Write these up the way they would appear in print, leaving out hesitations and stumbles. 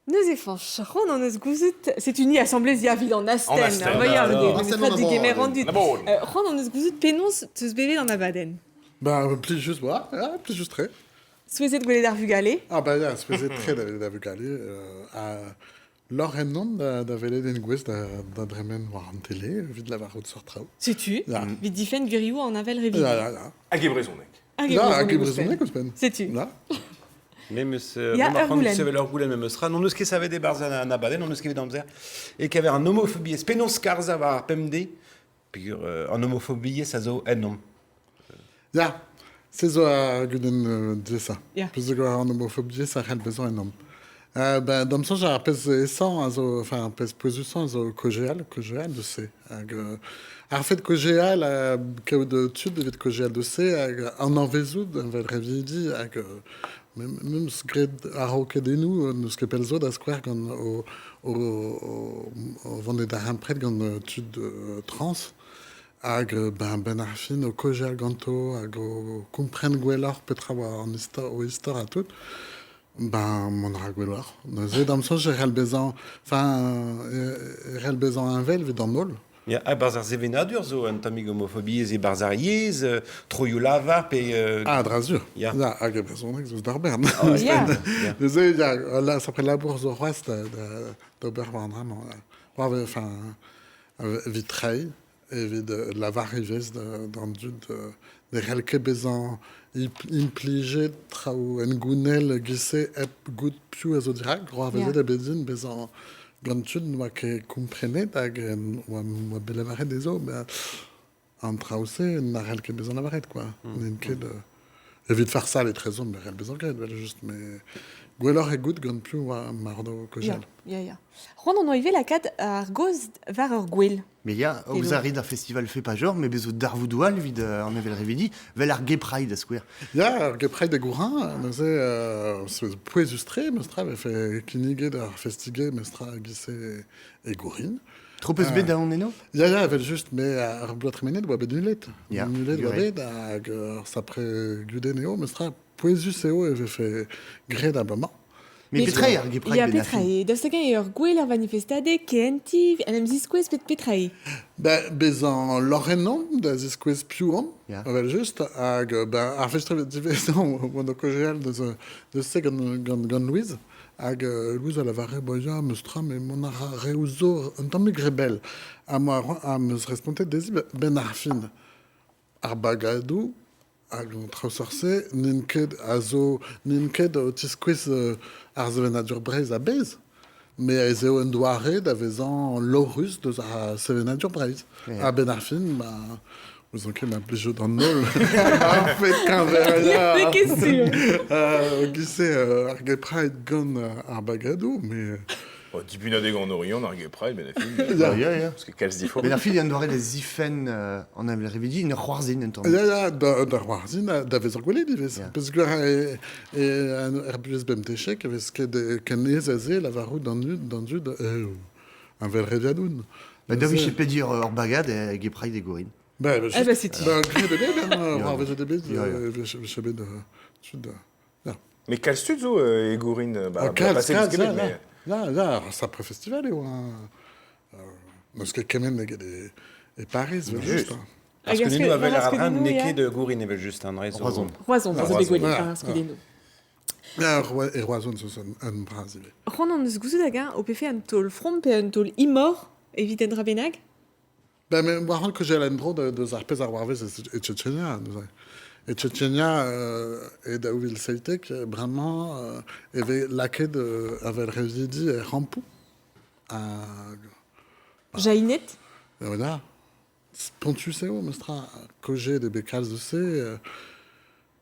Neuze Fañch, c'hoant hon eus gouzout, setu ni asambles ya evit an astenn, An astenn, va ya, alors. memestra degemer an dud. Na bon. C'hoant hon eus gouzout penaos teus bevet an abadenn. Ba, plijus oa, ya, plijus-tre. Souezhet gwelet ar vugale. Ah bah ya, souezhet-tre da welet ar vugale. Ha lorc'h ennon da welet en gouez da dremen war an tele evit lavarout seurt traoù. Setu, Ya. evit difenn gwirioù an avel revidi. Ya, ya, ya. Hag e brezhoneg. Hag e Ya, hag e brezhoneg brezhoneg ouzhpenn. Setu. Ya. Memes, Ya, ur ur goulenn. sevel ur goulenn memes tra. N'hon eus ket savet e-barzh an abadenn, n'hon eus ket bet amzer. E kever an homofobiezh, penaos skarzhañ war ar pemdez, peogwir an homofobiezh a zo ennomp. Ya, se zo ar gudenn diaesañ. Ya. Peogwir an homofobiezh a c'hell bezañ ennomp. Ben, d'am soñj ar pezh aesañ a zo, enfin ar pezh pouezusañ a zo kaozeal, kaozeal deus se. Hag ar fed kaozeal, kaout tud evit kaozeal deus se, hag anavezout evel revidi, hag memes graet a-raokadennoù n'eus ket pell zo da skouer gant o, o, o, o vont e darempred gant tud trans. Hag ben, ben ar fin o kaozeal ganto hag o kompren gwelloc'h petra oa an istor, o istor ha tout. Ben, mont a ra gwelloc'h. Neuze, d'am soñj e c'hell bezañ, enfin, e c'hell bezañ heñvel evit an holl. Ya, e-barzh ar sevenadur zo un tammig homofobiezh e-barzh ar yezh, troioù-lavar pe... Ah, dra sur. Ya. Ya, hag e brezhoneg zo d'ar bern. Ah, Ya. ya. Neuze, ya, là, ça prend labour zo c'hoazh d'ober war an dra-mañ. War, enfin, evit treiñ, evit lavar ivez d'an dud ne c'hell ket bezañ implijet traoù hengounel e-giz-se hep goût piv a zo dirak. C'hoarvezet eo bet din bezañ gant tud n'oa ket komprenet hag oa bet lavaret dezho an traoù-se na c'hell ket bezañ lavaret quoi. N'int ket evit farsal etrezomp e c'hell bezañ graet evel-just met gwelloc'h eo goût gant piv oa marv Kojal. Ya, ya. C'hoant on oa ivez lakaat ar gaoz war ur gwel. Mais ya, ouzh a rit ar festival fait pas genre, mais bezo darvoudoù all evit an hevelrevidi, vel ar Gay Pride da skouer. Ya, ar Gay Pride e Gourin, neuze pouezus-tre, mestra, vefe kinniget ar festige, mestra e-giz-se e Gourin. Tro peus bet da hon eno? Ya, ya, evel-just, mais ar bloaz tremenet oa bet nullet. Ya, Nullet oa bet, hag ur sapre gudenn eo, mestra, pouezus eo e vefe graet abamañ. Mais petra eo ar Gay Pride Ya, petra eo? Daoust hag-eñ eo ur gwel ar vanifestadeg, kehentiñ, en em ziskouez pet petra eo? Ben, bezañ lorc'h ennomp da ziskouez piv omp, Ya. evel-just, hag ben, ar fest diwezhañ oan o kaozeal deus, deus se gant, gant, gant Louise, hag Louise a lavare, bon ya, meus tra, met mont a ra reoù zo un tammig re bell. Ha ma am eus respontet dezhi, ben ar fin, ar bagadoù hag an traoù seurt-se n'int ket a zo n'int ket o tiskouez ar sevenadur Breizh a-bezh met ez eo un doare da vezañ lorc'hus deus ar sevenadur Breizh. A-benn ar fin, ba, ouzon ket ma plijo d'an holl ar fed keñveriañ N'eo ket sûr. giz-se ar Gay Pride gant ar bagadoù, mais Oh, dibunadeg an Oriant, ar Gay Pride, ben ar fin. Ya. Ya, ya. Parce que kalz diforc'h. Ben ar fin, an doare da zifenn an hevelrevidi, en ur c'hoarzhin un tamm. Ya, ya, da c'hoarzhin da vezañ gwelet ivez. Ya. Peogwir e, e, er buhez bemdechek e vez ket ken aes aze lavarout d'an dud, d'an dud heñvel reviadoun. Ba da vije pediñ ur bagad e Gay Pride e Gourin. Ben, Eh ben, setu. Ben, graet eo bet, hein, c'hoarvezet eo bet, Ya, ya. vije bet tud ya. Mais kalz tud zo e Gourin bah, Ah, kalz, passé kalz, ket ya, mais... ya, ya, ar sapre festival eo. Hein. N'eus ket kement eget e, e Pariz, evel-just. Just. Ar Hag ar skeudennoù a wel ar ar ran skeudennoù, n'eo ya. ket Gourin evel-just, an dre zo... Roazhon. Roazhon, zo bet gwelet, ar skeudennoù. Ya, e Roazhon zo un bras ivez. C'hoant hon eus gouzout hag-eñ ho pefe un taol from pe un taol imor evit un dra bennak? Ben, mais war ket gel en-dro deus ar pezh a c'hoarvez e Tchetchenia. Neuze. E Tchetchenia e 2017, bremañ e vez lakaet avel reuzidi er c'hampoù. Hag... Jainet? Voilà. Spontus eo, mestra, kaozeet eo bet kalz eus se.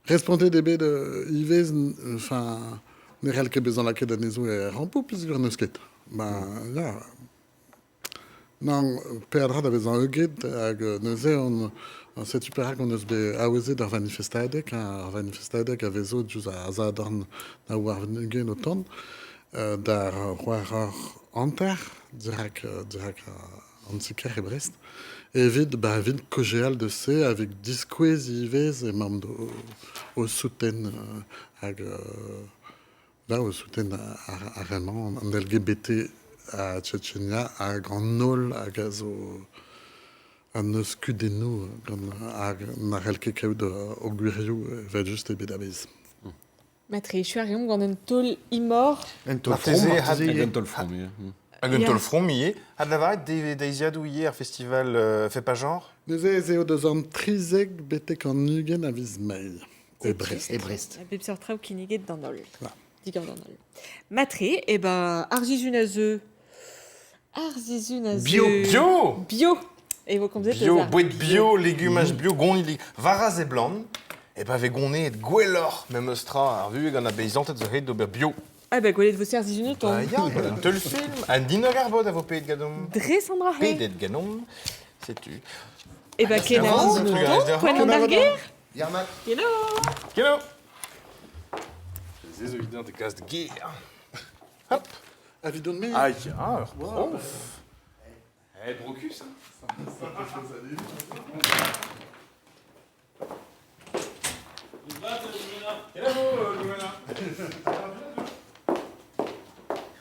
Respontet eo bet ivez, enfin, ne c'hell ket bezañ lakaet anezho er c'hampoù peogwir n'eus ket. Ba, ya, Nann, peadra da vezañ heuget hag neuze on setu perak hon eus bet aozet ar vanifestadeg. Ar vanifestadeg a vezo diouzh ar Sadorn da warn-ugent o tont d'ar c'hwec'h eur hanter dirak dirak an ti-kêr e Brest evit ba evit kaozeal deus se evit diskouez ivez emaomp o souten hag Da o souten ar remañ an LGBT a Tchetchenia hag an holl hag a zo an eus kudennoù gant ar na c'hell ket kaout o gwirioù evel just ebet a-bezh. Matre, echu a reomp gant un taol imor. Un taol Marteze, from, had- marteze Hag ivez. un taol from, ivez. Hag un Ya. taol from ivez. Ha da lavaret deiziadoù ivez ar festival Fait pas genre. Neuze ez eo deus an 13 betek an 20 a viz Mae e Brest. E Brest. A bep seurt traoù kinniget d'an holl. Voilà. Digor d'an holl. Matre, eh ben, ar sizhun a zeu. Ar sizhun a zeu. Bio. Bio. Bio. E vo komzet Bio, eus ar boued bio, legumaj bio, gonid varaz e blan. E pa vez goneet gwelloc'h memes tra ar vuhez gant ar beizanted zo ret d'ober bio. Ah ben, gwelet vo se ar sizhun o Ba tont. ya, gant un teul film, an dinor ar bod a vo pet ganomp. Dre Sandra He. Pedet ganomp, setu. Eh ben, kenavo Kenavo, zo trugarez tont, deoc'h. poent an ar ger. Yarmak. Kenavo. Keno. Ez zo idant e kas de ger. Hop. Avid on me Ah ya, ur prof. Eh, brokus, hein. Kenavo, Louana.